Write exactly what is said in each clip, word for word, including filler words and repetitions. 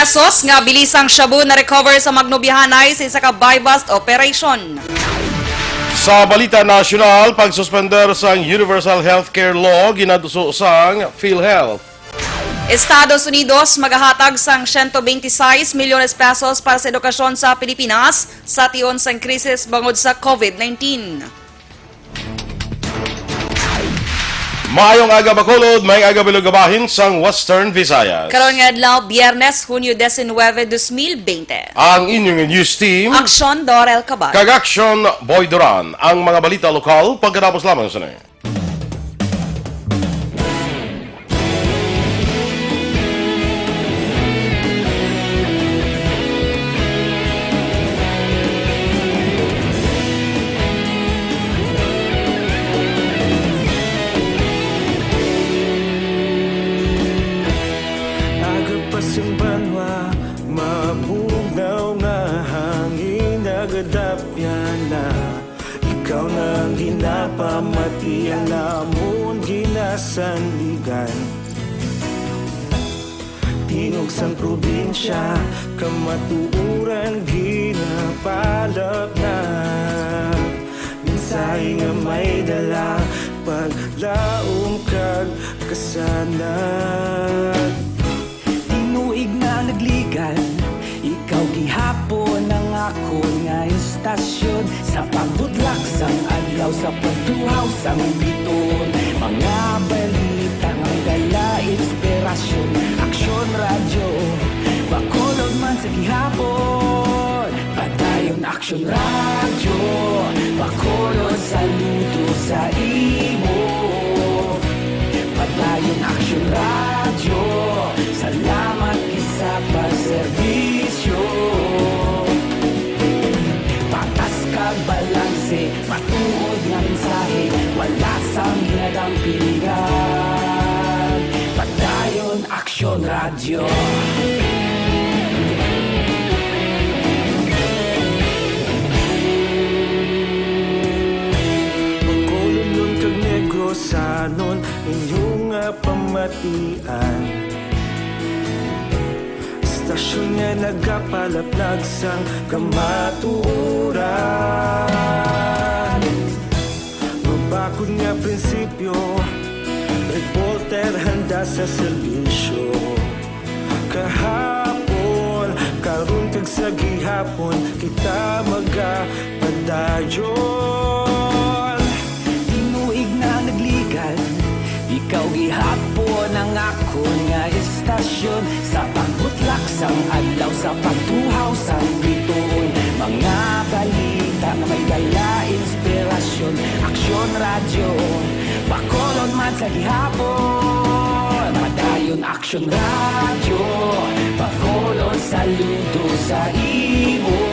Pesos nga bilisang shabu na-recover sa Magnobihanay sa isa ka buy-bust operation. Sa balita nasyonal, pagsuspender sang Universal Healthcare Law ginaduso sang PhilHealth. Estados Unidos magahatag sang siyento benti sais milyones pesos para sa edukasyon sa Pilipinas sa tion sang krisis bangod sa COVID nineteen. Maayong aga, Bacolod. Maayong aga, bilog nga bahin sang Western Visayas. Karon nga adlaw, Biyernes, Hunyo diecinueve, dos mil veinte. Ang inyong news team, Aksyon, Dorel Cabal. Kag Aksyon, Boy Duran. Ang mga balita lokal, pagkatapos lamang sini. Aga pa sang banwa, mabugnaw nga hangin nagadapyan na. Ikaw na ang ginapamati, ang amon ginasandigan. Tingog sang probinsya, kamatuoran ginapalapnag. Mensahe nga may dala, paglaom kag kasanag. Tinuig na nagligad, ikaw gihapon ang akon nga istasyon. Sa pagbudlak sang adlaw, sa pagtuhaw sang bituon, mga balita nga dala inspirasyon. Aksyon Radyo, Bacolod man sa gihapon. Padayon Aksyon Radyo, Bacolod, saludo sa imo. Padayon Aksyon Radyo, salamat gid sa pagserbisyo. Patas kag balanse, matuod nga mensahe, wala sang ginadampiligan. Padayon Aksyon Radyo. Bacolodnon kag Negrosanon, inyo nga pamatian. Istasyon nga nagapalaplag sang kamatuoran. Mabakod nga prinsipyo, reporter handa sa serbisyo. Kahapon, karon kag sa gihapon, kita magapadayon. Tinuig na nagligad, ikaw gihapon ang akon nga istasyon. Sa pagbutlak sang adlaw, sa pagtuhaw sang bituon, mga balita nga may dala inspirasyon. Aksyon Radyo, Bacolod man sa gihapon. Padayon Aksyon Radyo, Bacolod, saludo sa imo.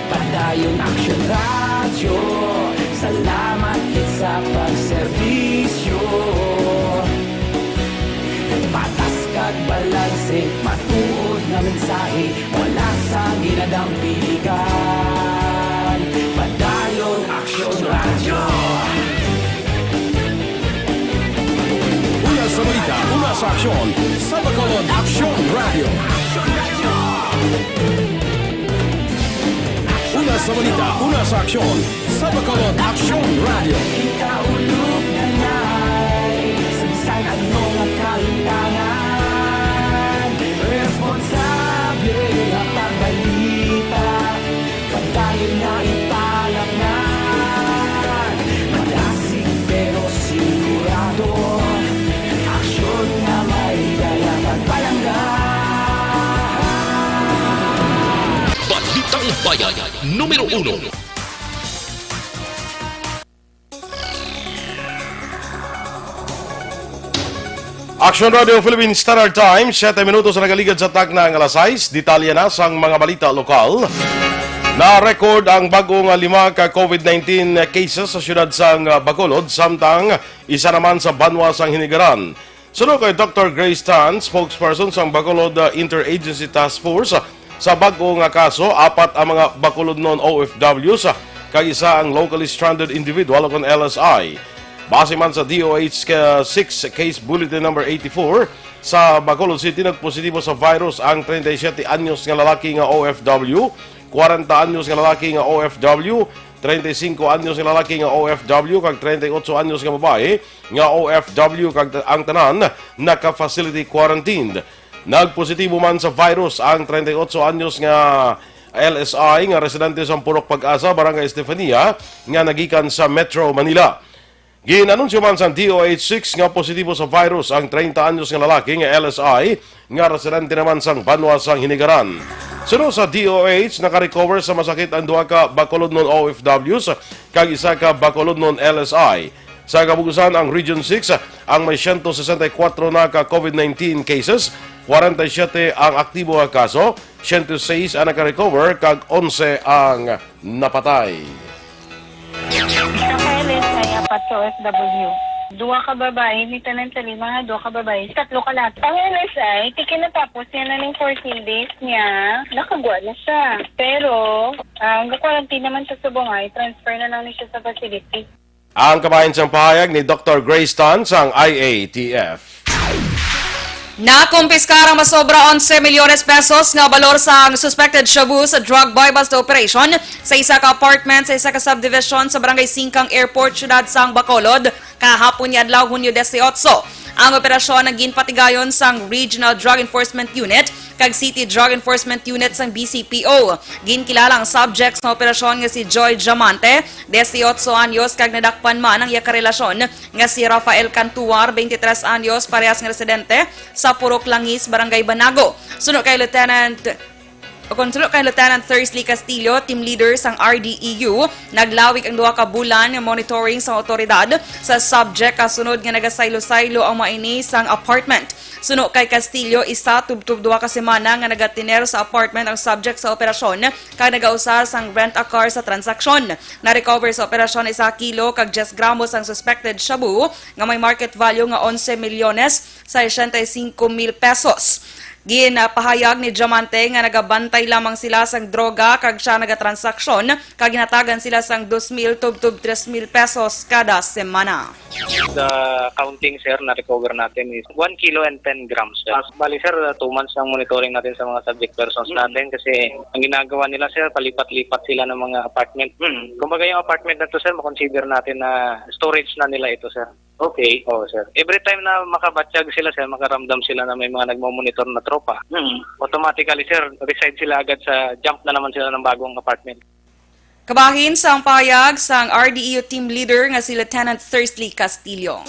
Padayon Aksyon Radyo, salamat gid sa pagserbisyo. Patas kag balanse, matuod nga mensahe, wala sang ginadampiligan. Padayon Aksyon Radyo. Una sa balita, una sa aksyon, sa Bacolod Aksyon Radyo. Una sa balita, una sa aksyon, sa Bacolod Aksyon Radyo. Kita ulog na nay, sa bisan ano nga kahintangan, responsable nga pagbalita, padayon nga ipalapngan. Madasig pero sigurado, aksyon nga may dala pagpalangga. Balitang Bayan, numero uno. Action Radio Philippine Standard Time, siyete minutos ang nagaligad sa takna nga alas sais. Detalye na sang mga balita lokal. Na-record ang bag-o nga lima ka COVID nineteen cases sa siyudad sang Bacolod, samtang isa naman sa banwa sang Hinigaran. Suno kay Doctor Grace Tan, spokesperson sang Bacolod, uh, Interagency Task Force, uh, sa bag-o nga kaso, apat ang mga Bacolodnon O F Ws, uh, kag isa ang locally stranded individual o kon L S I. Base man sa D O H, uh, six Case Bulletin Number eighty-four, Sa Bacolod City, nagpositibo sa virus ang treinta y siete anyos nga lalaki nga O F W, kwarenta anyos nga lalaki nga O F W, treinta y cinco anyos nga lalaki nga O F W, kag treinta y ocho anyos nga babayi nga O F W, kag ta-, ang tanan naka-facility quarantined. Nagpositibo man sa virus ang treinta y ocho anyos nga L S I nga residente sa Purok Pag-asa, Barangay Estefania, nga nagikan sa Metro Manila. Gin-anunsyo man sang D O H six nga positibo sa virus ang treinta anyos nga lalaki nga L S I nga residente naman sang banwa sang Hinigaran. Suno sa D O H, naka-recover sa masakit ang duha ka Bacolodnon O F Ws kag isa ka Bacolodnon L S I. Sa kabug-usan, ang Region six ang may siyento sesenta y kuwatro na ka COVID nineteen cases, kwarenta y siyete ang aktibo nga kaso, siyento seis ang naka-recover, kag onse ang napatay. Isa ka L S I, apat ka O F W. Duha ka babayi, may tanan sa lima nga duha ka babayi. Tatlo ka laki. Ang L S I, ti kinatapos niya na ning fourteen days niya, nakagwa na siya. Pero, ah, ang quarantine naman siya subong ay, transfer na lang ni siya sa facility. Ang kabahin sang pahayag ni Doktor Grace Tan sang I A T F. Nakumpiskar ang masobra onse milyones pesos nga balor sang suspected shabu sa drug buy-bust operation sa isa ka apartment sa isa ka subdivision sa Barangay Singkang Airport, siyudad sang Bacolod, kahapon nga adlaw, Hunyo dieciocho. Ang operasyon ang ginpatigayon sang Regional Drug Enforcement Unit kag City Drug Enforcement Unit sang B C P O. Ginkilala ang subject sa operasyon nga si Joy Diamante, dieciocho anyos, kag nadakpan man ang iya karelasyon nga si Rafael Cantuar, twenty-three anyos, parehas nga residente sa Purok Langis, Barangay Banago. Suno kay Lieutenant, o kon suno kay Lieutenant Thursley Castillo, team leader sang R D E U, naglawig ang duha ka bulan nga monitoring sang awtoridad sa subject, kasunod nga nagasaylo-saylo ang mga ini sang apartment. Suno kay Castillo, isa tubtob duha ka semana nga nagatiner sa apartment ang subject sa operasyon kag nagausar sang rent-a-car sa transaksyon. Na-recover sa operasyon isa kilo kag diyes gramos ang suspected shabu nga may market value nga onse milyones sesenta y cinco mil pesos. Ginpahayag ni Diamante nga nagabantay lamang sila sang droga kag siya nagatransaksyon, kag ginhatagan sila sang dos mil tubtob tres mil pesos kada semana. The counting, sir, na-recover natin is one kilo and ten grams, sir. Bali, sir, two months ang monitoring natin sa mga subject persons Mm. natin kasi ang ginagawa nila, sir, palipat-lipat sila ng mga apartment. Mm. Kumbaga, yung apartment na to, sir, makonsider natin na storage na nila ito, sir. Okay. Oo, sir. Every time na makabatyag sila, sir, makaramdam sila na may mga nagmamonitor na tropa, Mm. automatically, sir, reside sila agad sa, jump na naman sila ng bagong apartment. Kabahin sang pahayag sang R D E U team leader nga si Lieutenant Thursley Castillo.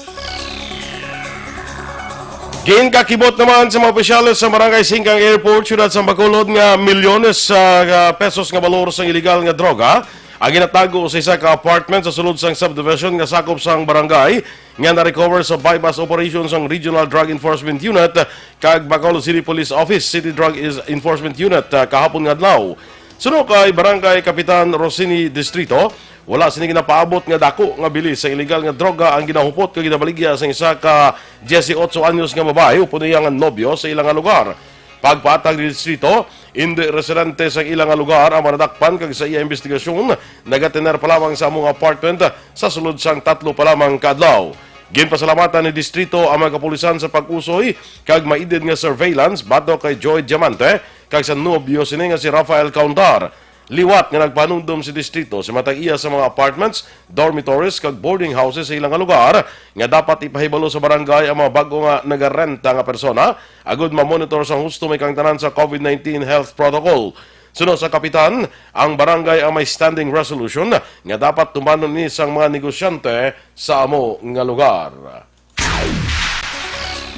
Ginkakibot naman sa mga opisyales sa Barangay Singkang Airport, siyudad sa Bacolod, nga milyones sa, ah, pesos nga balor sang iligal nga droga ang ginatago sa isa ka apartment sa sulod sang subdivision nga sakop sang barangay, nga na-recover sa buy-bust operation sang Regional Drug Enforcement Unit kag Bacolod City Police Office City Drug Is-, Enforcement Unit, ah, kahapon nga adlaw. Suno kay Barangay Kapitan Rosini Distrito, wala sini ginapaabot nga dako nga bili sa iligal nga droga ang ginahupot kag ginabaligya sang isa ka dieciocho anyos nga babayi upod iya nga nobyo sa ila nga lugar. Pagpatag ni Distrito, indi residente sa ila nga lugar ang mga nadakpan, kag sa iya investigasyon, nagatener pa lamang sa among apartment sa sulod sang tatlo pa lamang ka adlaw. Ginpasalamatan ni Distrito ang mga kapulisan sa pag-usoy kag maidid nga surveillance batok kay Joy Diamante kag sa nobyo sini nga si Rafael Cauntar. Liwat nga nagpahanumdom si Distrito sa matag iya sa mga apartments, dormitories, kag boarding houses sa ilang lugar nga dapat ipahibalo sa barangay ang mga bag-o nga nagarenta nga persona, agud ma-monitor sang husto may kaangtanan sa COVID nineteen health protocol. Suno sa kapitan, ang barangay ang may standing resolution nga dapat tumanon ni sang mga negosyante sa amo nga lugar.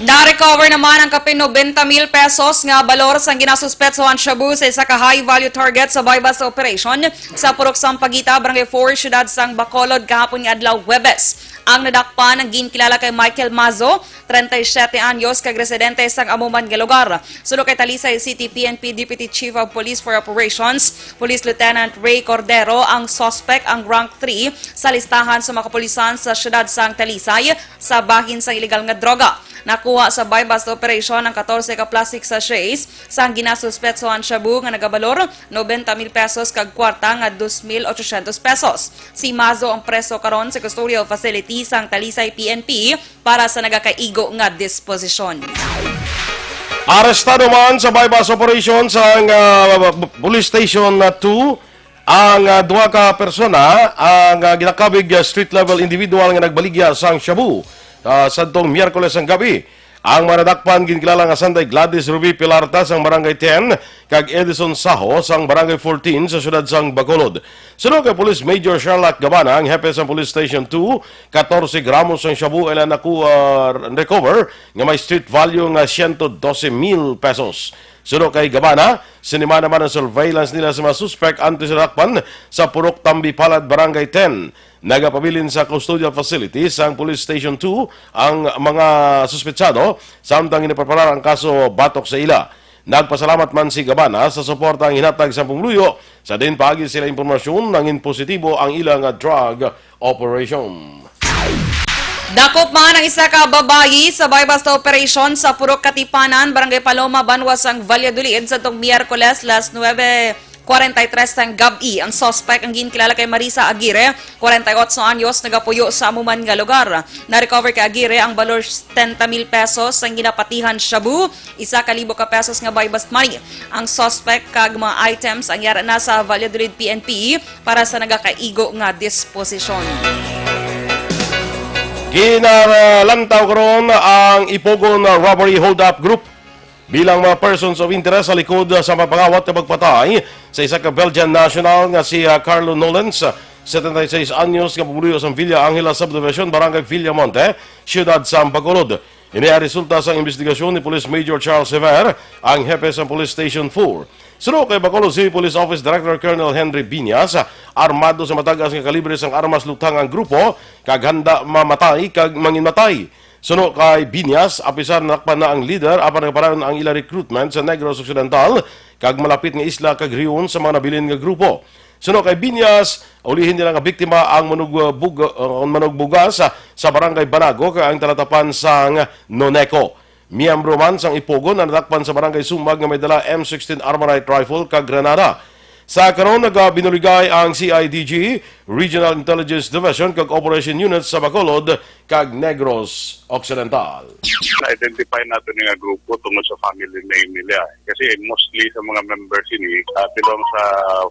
Na-recover naman ang kapin nobenta mil pesos nga balor sang ginasuspetsohan shabu sa isa ka high-value target sa buy-bust operation sa Purok Sampaguita, Barangay four, siyudad sang Bacolod, kahapon nga adlaw, Huwebes. Ang nadakpan ang ginkilala kay Michael Mazo, treinta y siete anyos, kag residente sang amo man nga lugar. Suno kay Talisay City P N P Deputy Chief of Police for Operations, Police Lieutenant Ray Cordero, ang suspect ang rank three sa listahan sa mga kapulisan sa siyudad sang Talisay sa bahin sang iligal nga droga. Nakuha sa buy-bust operation ang katorse ka plastic sachets sang ginasuspetsohan shabu nga nagabalor nobenta mil pesos kag kwarta nga dos mil ochocientos pesos. Si Mazo ang preso karon sa custodial facility sang Talisay P N P para sa nagakaigo nga disposisyon. Arestado man sa buy-bust operation sa, ah, Police Station, ah, two ang, ah, duha ka persona, ang, ah, ginakabig, ah, street level individual nga nagbaligya sang shabu, ah, sadtong Miyerkules ang gabi. Ang mga nadakpan ginkilala nga sanday Gladys Ruby Pilarta sang Barangay ten kag Edison Saho sang Barangay fourteen sa siyudad sang Bacolod. Suno kay Police Major Sherlock Gabana, ang hepe sang Police Station two, katorse gramos sang shabu ila nakuha, recover, nga may street value nga siyento dose mil pesos. Suno kay Gabana, sinimana man ang surveillance nila sa mga suspek antes sa dakpan sa Purok Tambi Palad, Barangay ten. Nagapabilin sa custodial facility sang Police Station two ang mga suspetsado, samtang ginapreparar ang kaso batok sa ila. Nagpasalamat man si Gabana sa suporta ang hinatag sa pumuluyo sa diin paagi sila impormasyon nangin positibo ang ila nga drug operation. Dakop man ang isa ka babayi sa buy-bust operation sa Purok Katipanan, Barangay Paloma, Banwa sang Valladolid, sa tong Miyerkules, las nuebe kwarenta y tres sang gab-i. Ang suspect ang ginkilala kay Marisa Aguirre, kwarenta y otso anyos, nagapuyo sa amo man nga lugar. Na-recover kay Aguirre ang balor setenta mil pesos sang ginapatihan shabu, isa ka libo ka pesos nga buy-bust money. Ang suspect kag mga items ang yara na sa Valladolid P N P para sa nagakaigo nga disposisyon. Ginalantaw karon ang Ipogon Robbery Hold-up Group bilang mga persons of interest sa likod sa pagpangawat nga pagpatay sa isa ka Belgian national nga si, ah, Carlo Nolens, setenta y seis anyos, nga pumuluyo sa Villa Angela Subdivision, Barangay Villamonte, Siyudad sa Bacolod. Ini ang resulta sang imbestigasyon ni Police Major Charles Sever, ang hepe sa Police Station four. Suno kay Bacolod City Police Office Director Colonel Henry Biñas, armado sa matagas nga kalibre sang armas luthang ang grupo kag handa mamatay kag manginmatay. Suno kay Biñas, apisar nadakpan na ang leader, apan nagapadayon ang ila recruitment sa Negros Occidental kag malapit nga isla kag rehiyon sa mga nabilin nga grupo. Suno kay Biñas, ulihin nila nga biktima ang manugbug-, ang manugbugas sa Barangay Banago kag ang talatapan sang Noneco. Miyembro man sang Ipogon ang nadakpan sa Barangay Sumag nga may dala M sixteen Armalite rifle kag granada. Sa karon, nagabinuligay ang C I D G, Regional Intelligence Division, kag Operation Unit sa Bacolod kag Negros Occidental. Na-identify nato ni nga grupo tungod sa family name nila. Kasi mostly sa mga members ini, ah, belong sa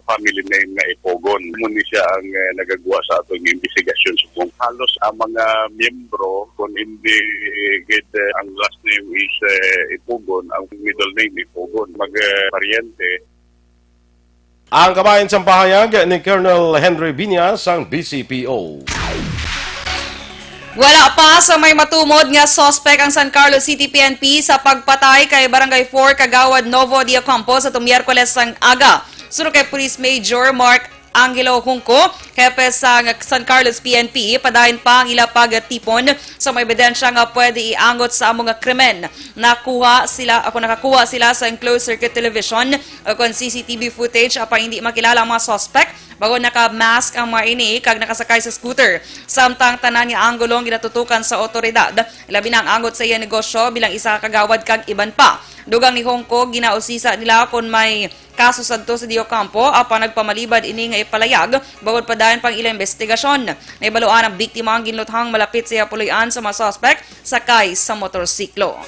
family name nga Ipogon. Amo ni siya ang, eh, nagagwa sa aton nga investigasyon subong. Halos ang mga miyembro, kung hindi gid, eh, ang last name is, eh, Ipogon, ang middle name Ipogon. Mag, eh, paryente. Ang kabahin sang pahayag ni Colonel Henry Biñas sang B C P O. Wala pa sa may matumod nga suspek ang San Carlos City P N P sa pagpatay kay Barangay four Kagawad Novo Diocampo sa tong Miyerkules sang aga. Suno kay Police Major Mark Angelo Junco, hepe sa San Carlos P N P, padayon pa ang ila pagtipon sa mga ebidensya nga pwede iangot sa amo nga krimen. Nakuha sila, ako nakakuha sila sa enclosed circuit television o kon C C T V footage, apan hindi makilala ang mga suspek. Bag-o naka-mask ang mga ini kag nakasakay sa scooter. Samtang tanan nga anggulo ang ginatutukan sa otoridad, labi na ang angot sa iya negosyo bilang isa ka kagawad kag iban pa. Dugang ni Junco, ginausisa nila kon may kaso sadto sa Diocampo, apan nagpamalibad ini nga ipalayag, bangod padayon pang ilang investigasyon. Nahibaluan ang biktima ang ginluthang malapit sa iya puloy-an sa mga suspek sakay sa motorsiklo.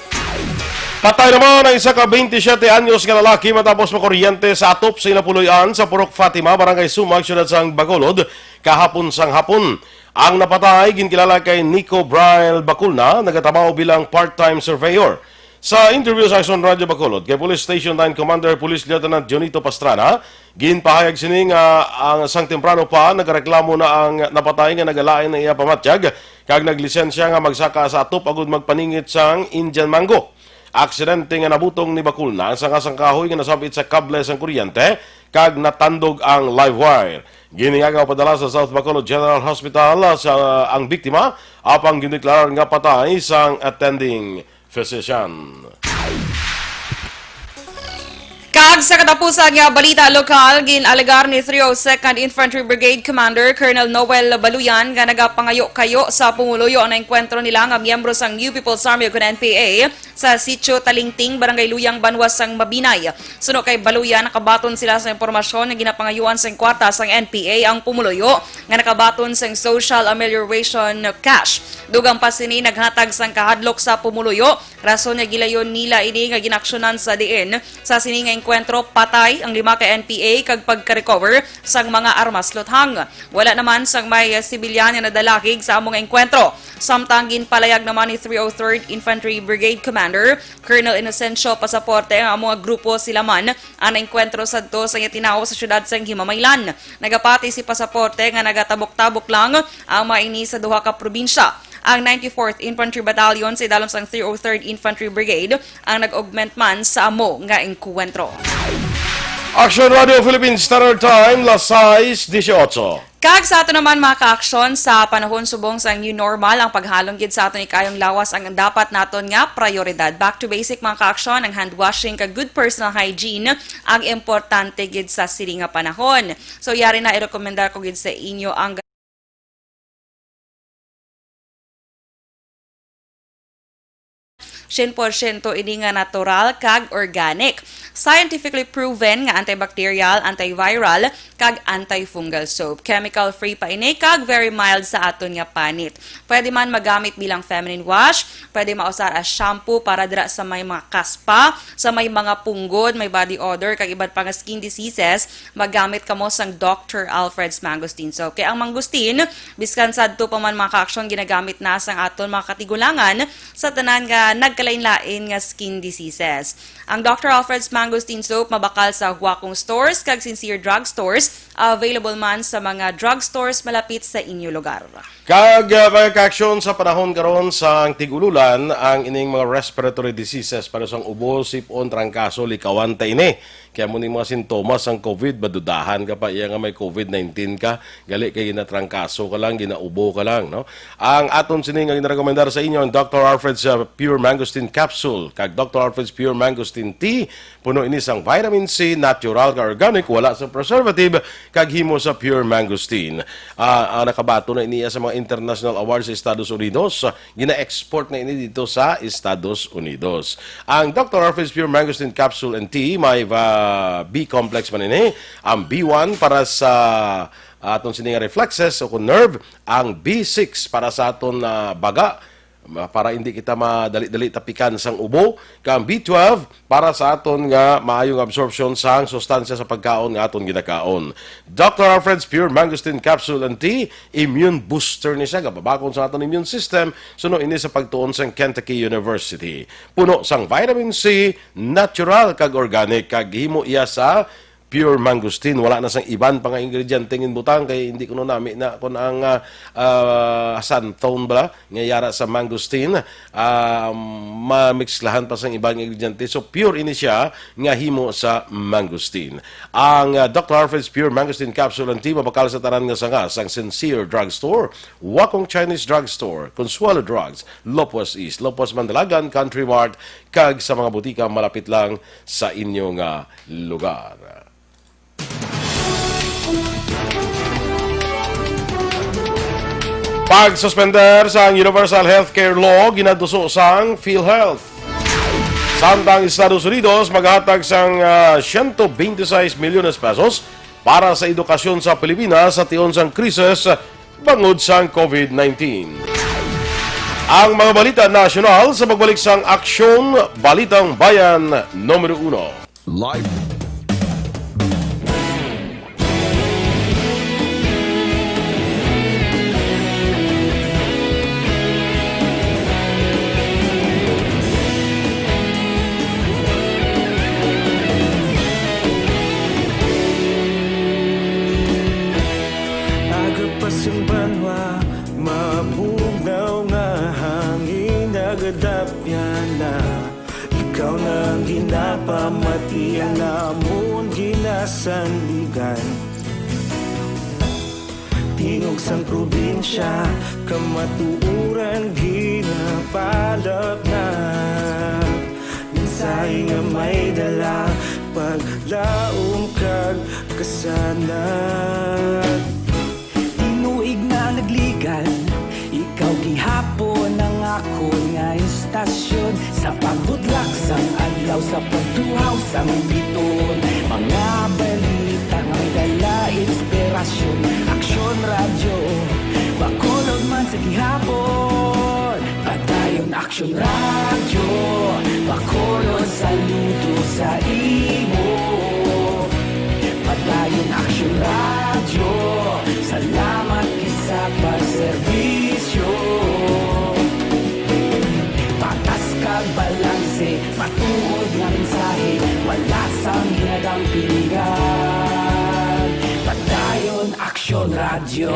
Patay naman ang isa ka twenty-seven anyos nga lalaki matapos makuryente sa atop sa ila puloy-an sa Purok Fatima, Barangay Sumag, siyudad sang Bacolod, kahapon sang hapon. Ang napatay ginkilala kay Nico Brian Baculna, nagatrabaho bilang part-time surveyor. Sa interview sa Aksyon Radyo Bacolod kay Police Station nine Commander Police Lieutenant Jonito Pastrana, ginpahayag sini nga ang sang temprano pa nagareklamo na ang napatay nga nagalain ang iya pamatyag kag naglisensya nga magsaka sa atop agud magpaningit sang Indian mango. Aksidente nga nabutong ni Baculna ang sanga sang kahoy nga nasab-it sa kable sang kuryente kag natandog ang live wire. Ginhingagaw padala sa South Bacolod General Hospital sa ang biktima, apang gindeklarar nga patay sang attending physician. Sa katapusan nga balita lokal, gin-alegar ni three oh second Infantry Brigade Commander Colonel Noel Baluyan nga nagapangayo-kayo sa pumuluyo ang enkwentro nila nga miyembro sang New People's Army o N P A sa Sitio Talingting, Barangay Luyang, Banwa sang Mabinay. Suno kay Baluyan, nakabaton sila sa impormasyon nga ginapangayuan sang kwarta sang N P A ang pumuluyo nga nakabaton sang Social Amelioration Cash. Dugang pa sini naghatag sang kahadlok sa pumuluyo, rason nga gilayon nila ini nga ginaksyonan sa diin sa sini nga engkwentro patay ang lima ka N P A kag pagka-recover sang mga armas luthang. Wala naman sang may sibilyan nga nadalahig sa among engkwentro. Samtang ginpalayag naman ni three oh third Infantry Brigade Commander Colonel Inocencio Pasaporte nga ang mga grupo sila man ang naengkwentro sadto sa iya tinawo sa siyudad sang Himamaylan. Nagapati si Pasaporte nga nagatabok-tabok lang ang mga ini sa duha ka probinsya. Ang ninety-fourth Infantry Battalion sa idalom sang three oh third Infantry Brigade ang nag-augment man sa amo nga engkwentro. Action Radio Philippines Standard Time, las sais dieciocho. Kag sa ato naman, mga kaaksyon, sa panahon subong sa new normal, ang paghalong gid sa aton ikayong lawas ang dapat naton nga prioridad. Back to basic, mga kaaksyon, ang hand washing kag good personal hygiene ang importante gid sa sini nga panahon. So, yari na, i-recommendar ko gid sa inyo ang sien porsyento ini nga natural kag organic. Scientifically proven nga antibacterial, antiviral, kag antifungal soap. Chemical-free pa ini kag very mild sa aton nga panit. Pwede man magamit bilang feminine wash, pwede mausar as shampoo para dira sa may mga kaspa, sa may mga punggod, may body odor, kag iban pa nga skin diseases, magamit kamo sang Doctor Alfred's Mangosteen Soap. Kay ang mangosteen, biskan sadto pa man, mga kaaksyon, ginagamit na sang aton mga katigulangan sa tanan nga nagkalain-lain nga skin diseases. Ang Doctor Alfred's Mangosteen Soap mabakal sa Huakong Stores kag Sincere Drug Stores, available man sa mga drug stores malapit sa inyo lugar. Kag, ah, mga kaaksyon, sa panahon karon sang tig-ululan, ang ining mga respiratory diseases, pareho sang ubo, sip-on, trangkaso, likawan ta ini. Kaya mo ning mga sintomas sang COVID, madudahan ka pa iya nga may COVID nineteen ka, gali kay ginatrangkaso ka lang, ginaubo ka lang, no? Ang aton sini nga ginarekomendar sa inyo ang Doctor Alfred's, ah, Pure Mangosteen Capsule kag Doctor Alfred's Pure Mangosteen Tea. Puno ini sang vitamin C, natural kag organic, wala sa preservative, kag himo sa pure mangosteen. Ah, ah, nakabaton na ini sa mga international awards sa Estados Unidos. Gina-export na ini dito sa Estados Unidos. Ang Doctor Alfred's Pure Mangosteen Capsule and Tea, may, ah, B complex man ini. Ang B one para sa, ah, aton sini nga reflexes o kung nerve, ang B six para sa aton, ah, baga, ma-, para hindi kita madali-dali tapikan sang ubo, kag ang B twelve para sa aton nga maayong absorption sang sustansya sa pagkaon nga aton ginakaon. Doctor Alfred's Pure Mangosteen Capsule and Tea, immune booster ni siya, gapabakon sa aton immune system, suno ini sa pagtuon sang Kentucky University. Puno sang vitamin C, natural kag organic, kag himo iya sa pure mangosteen. Wala na sang iban pa nga ingrediente nga inbutang, kay hindi kuno nami na kon ang, ah, ah, xanthone bala nga yara sa mangosteen, ah, mamikslahan pa sang iban nga ingrediente. So, pure ini siya nga himo sa mangosteen. Ang, ah, Doctor Alfred's Pure Mangosteen Capsule and Tea mabakal sa tanan nga sanga sang Sincere Drugstore, Wakong Chinese Drugstore, Consuelo Drugs, Lopez East, Lopez Mandalagan, Country Mart, kag sa mga butika malapit lang sa inyo nga lugar. Pagsuspender sang Universal Healthcare Law ginaduso sang PhilHealth. Samtang Estados Unidos maghatag sang, ah, siyento bente seis milyones pesos para sa edukasyon sa Pilipinas sa tion sang krisis bangod sang COVID nineteen. Ang mga balita nasyonal sa pagbalik sang Aksyon Balitang Bayan numero uno. Live. Aga pa sang banwa, mabugnaw nga hangin nagadapyan na. Ikaw na ang ginapamati, ang amon ginasandigan. Tingog sang probinsya, kamatuoran ginapalapnap. Mensahe nga may dala, pag Sa pagtuhaw sang biton, mga balita nga may dala inspirasyon. Aksyon Radyo, Bacolod man sa gihapon. Padayon Aksyon Radyo, Bacolod saludo sa imo. Padayon Aksyon Radyo, salamat gid sa pagserbisyo. Patas kag balanse, matuod nga mensahe, wala sang ginadampigan. Padayon Aksyon Radyo.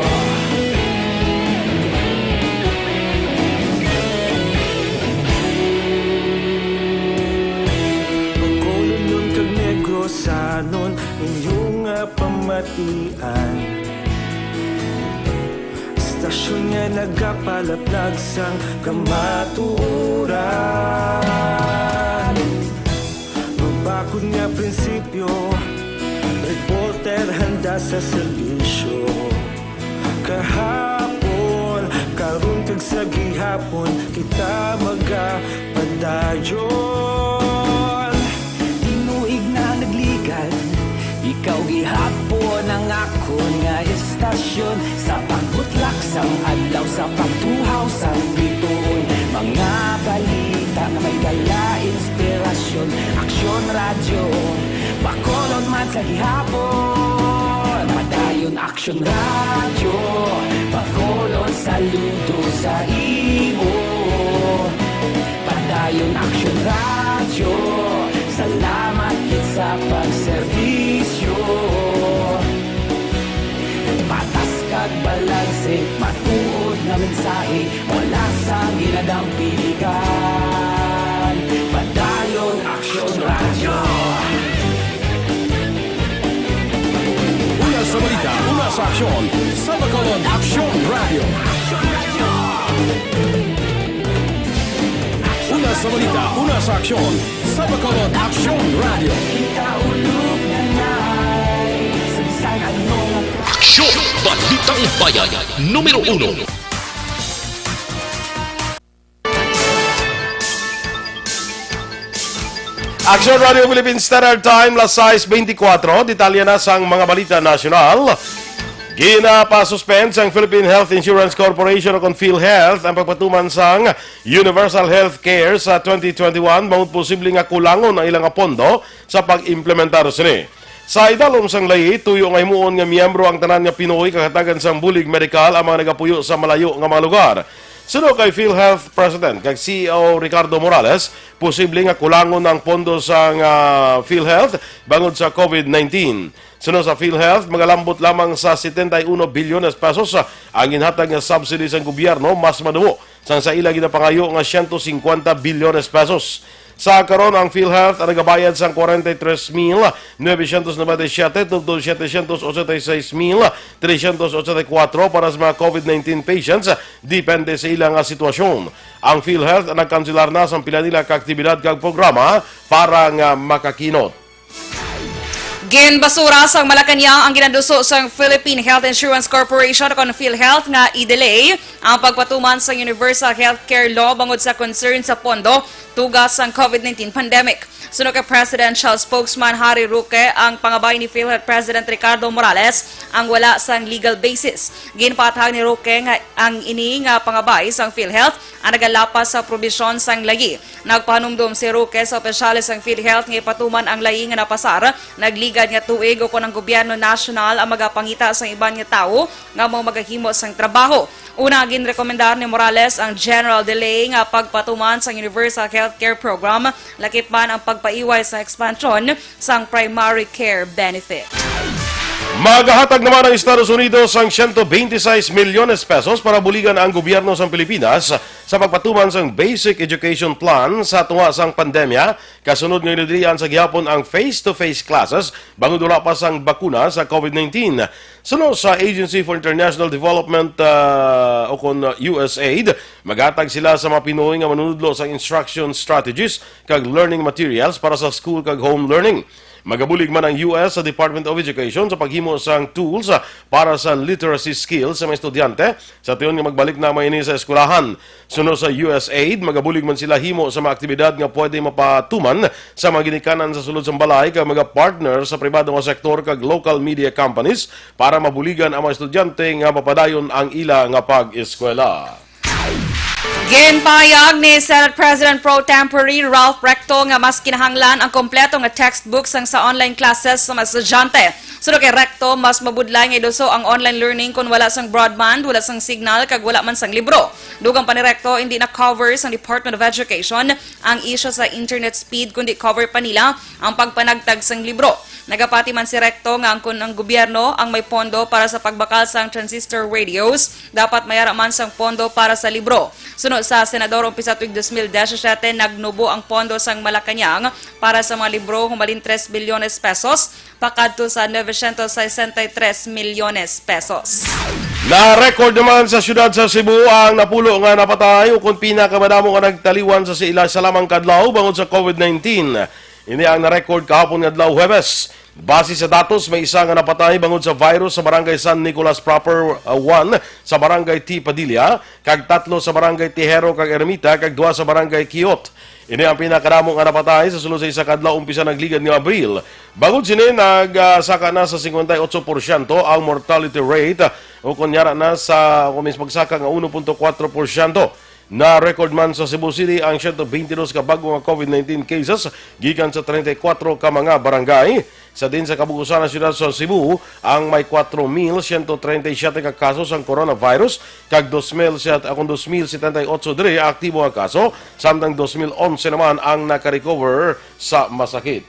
Bacolodnon kag Negrosanon, inyo nga pamatian. Istasyon nga nagapalaplag sang kamatuoran. Mabakod nga prinsipyo, reporter handa sa serbisyo. Kahapon, karon kag sa gihapon, kita magapadayon. Tinuig na nagligad, ikaw gihapon ang akon nga istasyon. Sa pagbutlak sang adlaw, sa pagtuhaw sang bituon, mga balita nga may dala inspirasyon. Aksyon Radyo, Bacolod man sa gihapon. Padayon Aksyon Radyo, Bacolod saludo sa imo. Padayon Aksyon Radyo, salamat gid sa pagserbisyo. Patas kag balanse, matuod nga mensahe, wala sang ginadampigan. Padayon Aksyon Radyo. Una sa balita, una sa aksyon, sa Bacolod Aksyon Radyo. Una sa balita, una sa aksyon, sa Bacolod Aksyon Radyo. Aksyon! Balitang Bayan, numero uno. Aksyon Radio Philippine Standard Time, las sais beintikwatro. Detalye na sang mga balita nasyonal. Ginapasuspend sang Philippine Health Insurance Corporation o kon PhilHealth ang pagpatuman sang Universal Health Care sa twenty twenty-one, bangod posible nga kulangon ang ilang pondo sa pag-implementar sini. Sa idalom sang layi, tuyo nga himuon nga miyembro ang tanan nga Pinoy kag hatagan sang bulig medikal ang mga nagapuyo sa malayo nga mga lugar. Suno kay PhilHealth President kag C E O Ricardo Morales, posible nga kulangon ang pondo sang, ah, PhilHealth bangod sa COVID nineteen. Suno sa PhilHealth, magalambot lamang sa setenta y uno bilyones pesos ang ginhatag nga subsidy sang gobyerno, mas madumo sang sa ila ginapangayo nga siyento singkwenta bilyones pesos. Sa karon, ang PhilHealth ang nagabayad sang kwarenta y tres mil novecientos noventa y siete tubtob setecientos ochenta y seis mil trescientos ochenta y cuatro para sa mga COVID nineteen patients, depende sa ila nga sitwasyon. Ang PhilHealth ang nagkanselar na sang pila nila ka aktibidad kag programa para nga makakinot. Ginbasura sang Malacañang ang ginanduso sang Philippine Health Insurance Corporation o kon PhilHealth nga i-delay ang pagpatuman sang Universal Healthcare Law bangod sa concern sa pondo tuga sang COVID nineteen pandemic. Suno kay Presidential Spokesman Harry Roque, ang pangabay ni PhilHealth President Ricardo Morales ang wala sang legal basis. Ginpaathag ni Roque nga ang ini nga pangabay sang PhilHealth ang nagalapas sa probisyon sang layi. Nagpahanumdom si Roque sa opisyales sang PhilHealth nga ipatuman ang layi nga napasar. Nagligad nga tuig ukon ang gobyerno nasyonal ang magapangita sang iban nga tawo nga amo magahimo sang trabaho. Una, ginrekomendar ni Morales ang general delay nga pagpatuman sang Universal Healthcare Program, lakip man ang pagpaiway sa expansion sang primary care benefit. Magahatag naman ang Estados Unidos sang siyento beintiseis milyones pesos para buligan ang gobyerno sang Pilipinas sa pagpatuman sang Basic Education Plan sa tunga sang pandemya, kasunod nga ginadilian sa gihapon ang face-to-face classes bangod wala pa sang bakuna sa COVID nineteen. Suno sa Agency for International Development, ah, o kon USAID, maghatag sila sa mga Pinoy nga manunudlo sang instruction strategies kag learning materials para sa school kag home learning. Magabulig man ang U S sa Department of Education sa paghimo sang tools, ah, para sa literacy skills sa mga estudyante sa tion nga magbalik na man ini sa eskwelahan. Suno sa U S aid, magabulig man sila himo sa mga aktibidad nga pwede mapatuman sa mga ginikanan sa sulod sang balay kag mga partner sa pribado nga sektor kag local media companies para mabuligan ang mga estudyante nga mapadayon ang ila nga pag-eskwela. Ginpahayag ni Senate President Pro Tempore Ralph Recto nga mas kinahanglan ang kompleto nga textbook sang sa online classes sa mga estudyante. Suno kay Recto, mas mabudlay nga iduso ang online learning kon wala sang broadband, wala sang signal, kag wala man sang libro. Dugang pa ni Recto, hindi na cover sang Department of Education ang isyu sa internet speed, kundi cover pa nila ang pagpanagtag sang libro. Nagapati man si Recto nga ang, kun ang gobyerno ang may pondo para sa pagbakal sang transistor radios, dapat may ara man sang pondo para sa libro. Suno sa senador, umpisa tuig dos mil disisiete, nagnubo ang pondo sang Malacañang para sa mga libro humalin tres bilyones pesos pakadto sa novecientos sesenta y tres milyones pesos. Na-record naman sa siyudad sa Cebu ang napulo nga napatay ukon pinakamadamo nga nagtaliwan sa ila sa lamang kadlaw bangod sa COVID nineteen. Ini ang na-record kahapon nga adlaw, Huwebes. Base sa datos, may isa nga napatay bangod sa virus sa Barangay San Nicolas Proper, uh, one sa Barangay T Padilla, kag tatlo sa Barangay Tijero kag Ermita, kag duha sa Barangay Quiot. Ini ang pinakadamo nga napatay sa sulod sa isa ka adlaw umpisa nagligad nga Abril. Bangod sini, nagsaka na sa cincuenta y ocho porsyento ang mortality rate, o kunyara na sa, kung mas magsaka nga uno punto kuwatro porsyento. Na-record man sa Cebu City ang siyento beintidos ka bag-o nga COVID nineteen cases gikan sa treinta y kuwatro ka mga barangay. Sa din sa kabug-usan nga siyudad sa Cebu, ang may kuwatro mil siyento treinta y siyete ka kaso sang coronavirus, kag dos mil set-, akong dos mil setenta y ocho diri aktibo nga kaso, samtang dos mil onse naman ang nakarecover sa masakit.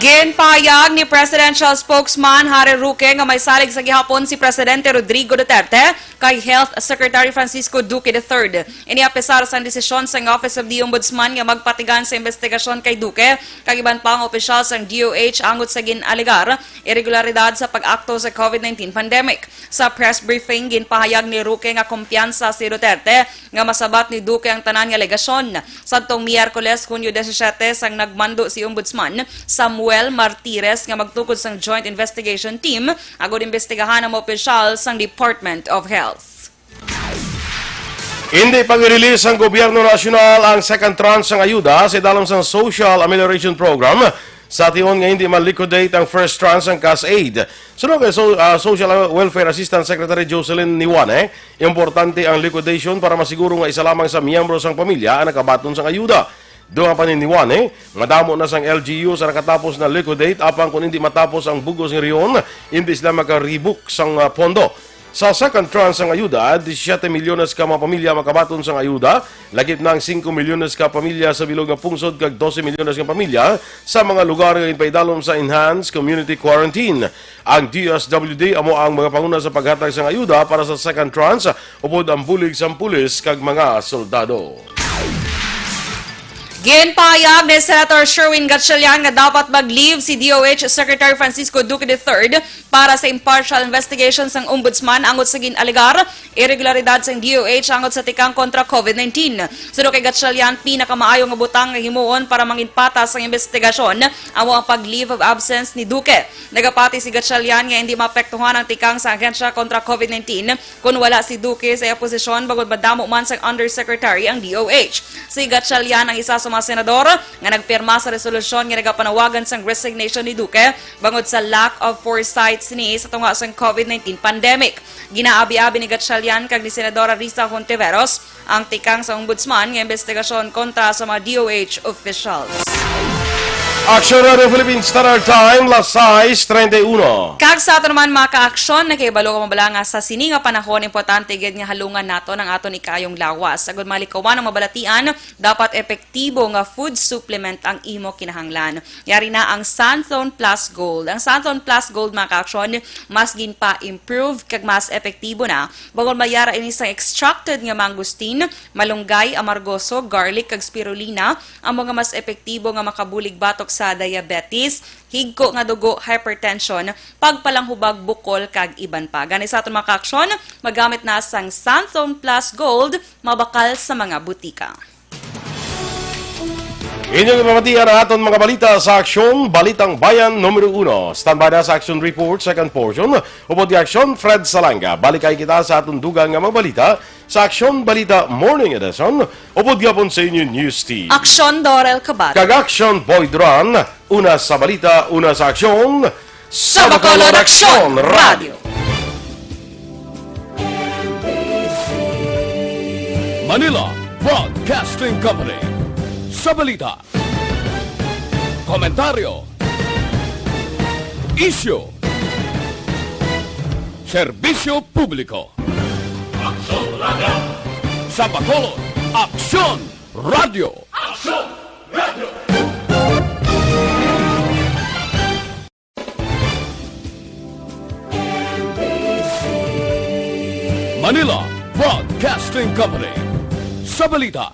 Ginpahayag ni Presidential Spokesman Harry Roque nga may salig sa gihapon si Presidente Rodrigo Duterte kay Health Secretary Francisco Duque the third. Ini apesar sang desisyon sang Office of the Ombudsman nga magpatigan sa investigasyon kay Duque kag iban pa nga opisyal sang D O H angot sa gin-alegar iregularidad sa pag-akto sa COVID nineteen pandemic. Sa press briefing, ginpahayag ni Roque nga kumpiyansa si Duterte nga masabat ni Duque ang tanan nga alegasyon. Sadtong Miyerkules, Hunyo disisiete, sang nagmando si Ombudsman Samuel Martires nga magtukod sang Joint Investigation Team agud imbestigahan ang mga opisyal sang Department of Health. Indi pa gin-release sang gobyerno nasyonal ang second tranche sang ayuda sa idalom sang Social Amelioration Program sa tion nga indi ma-liquidate ang first tranche sang cash aid. Suno kay so-, ah, Social Welfare Assistant Secretary Jocelyn Niwane, importante ang liquidation para masiguro nga isa lamang sa miyembro sang pamilya ang nakabaton sang ayuda. Dugang pa ni Niwane, madamo na sang L G Us ang nakatapos na liquidate, apang kung indi matapos ang bug-os nga rehiyon, indi sila maka-rebook sang, ah, pondo. Sa second tranche sang ayuda, disisiete milyones ka mga pamilya makabaton sang ayuda, lakip na ang singko milyones ka pamilya sa bilog nga pungsod kag dose milyones nga pamilya sa mga lugar nga ginpaidalom sa enhanced community quarantine. Ang D S W D amo ang magapanguna sa paghatag sang ayuda para sa second tranche, upod ang bulig sang pulis kag mga soldado. Ginpahayag ni Senator Sherwin Gatchalian nga dapat mag-leave si D O H Secretary Francisco Duque the third para sa impartial investigation sang Ombudsman angot sa gin-alegar iregularidad sang D O H angot sa tikang kontra COVID nineteen. Suno kay Gatchalian, pinakamaayo nga butang nga himuon para mangin patas ang investigasyon amo ang pag-leave of absence ni Duque. Nagapati si Gatchalian nga hindi maapektuhan ang tikang sa ahensya kontra COVID nineteen kon wala si Duque sa iya posisyon, bangod madamo man sang undersecretary ang D O H. Si Gatchalian ang isa sa mga senador nga nagpirma sa resolusyon nga nagapanawagan sang resignation ni Duque bangod sa lack of foresight sini sa tunga sang COVID nineteen pandemic. Ginaabi-abi ni Gatchalian kag ni Senadora Risa Hontiveros ang tikang sa Ombudsman nga investigasyon kontra sa mga D O H officials. Aksyon Radio Philippines Standard Time, las sais treinta y uno. Kag sa ato naman, mga ka-aksyon, nakahibalo ka man bala nga sa sini nga panahon, importante gid nga halungan naton ang aton ikaayong lawas. Agud malikawan ang mabalatian, dapat epektibo nga food supplement ang imo kinahanglan. Yari na ang Santhon Plus Gold. Ang Santhon Plus Gold, mga ka-aksyon, mas ginpa-improve kag mas epektibo na bangod may ara ini sang extracted nga mangosteen, malunggay, amargoso, garlic, kag spirulina, amo nga mas epektibo nga makabulig batok sa diabetes, higko nga dugo, hypertension, pagpalanghubag, bukol, kag iban pa. Gani sa aton mga ka-aksyon, magamit na sang Santhon Plus Gold, mabakal sa mga butika. Inyong ipamatian ang aton mga balita sa Aksyon, Balitang Bayan numero uno. Standby na sa Aksyon Report, second portion. Upod kay Aksyon, Fred Salanga. Balik kay kita sa aton dugang nga mga balita sa Aksyon Balita Morning Edition. Upod gihapon sa inyo News Team. Aksyon, Dorel Cabato. Kag Aksyon, Boy Duran. Una sa balita, una sa aksyon. Sa Bacolod Aksyon Radio. Manila Broadcasting Company. Sa balita, komentaryo, isyu, serbisyo publiko. Aksyon Radio. Sa Bacolod, Aksyon Radio. Aksyon Radio. Manila Broadcasting Company. Sa balita,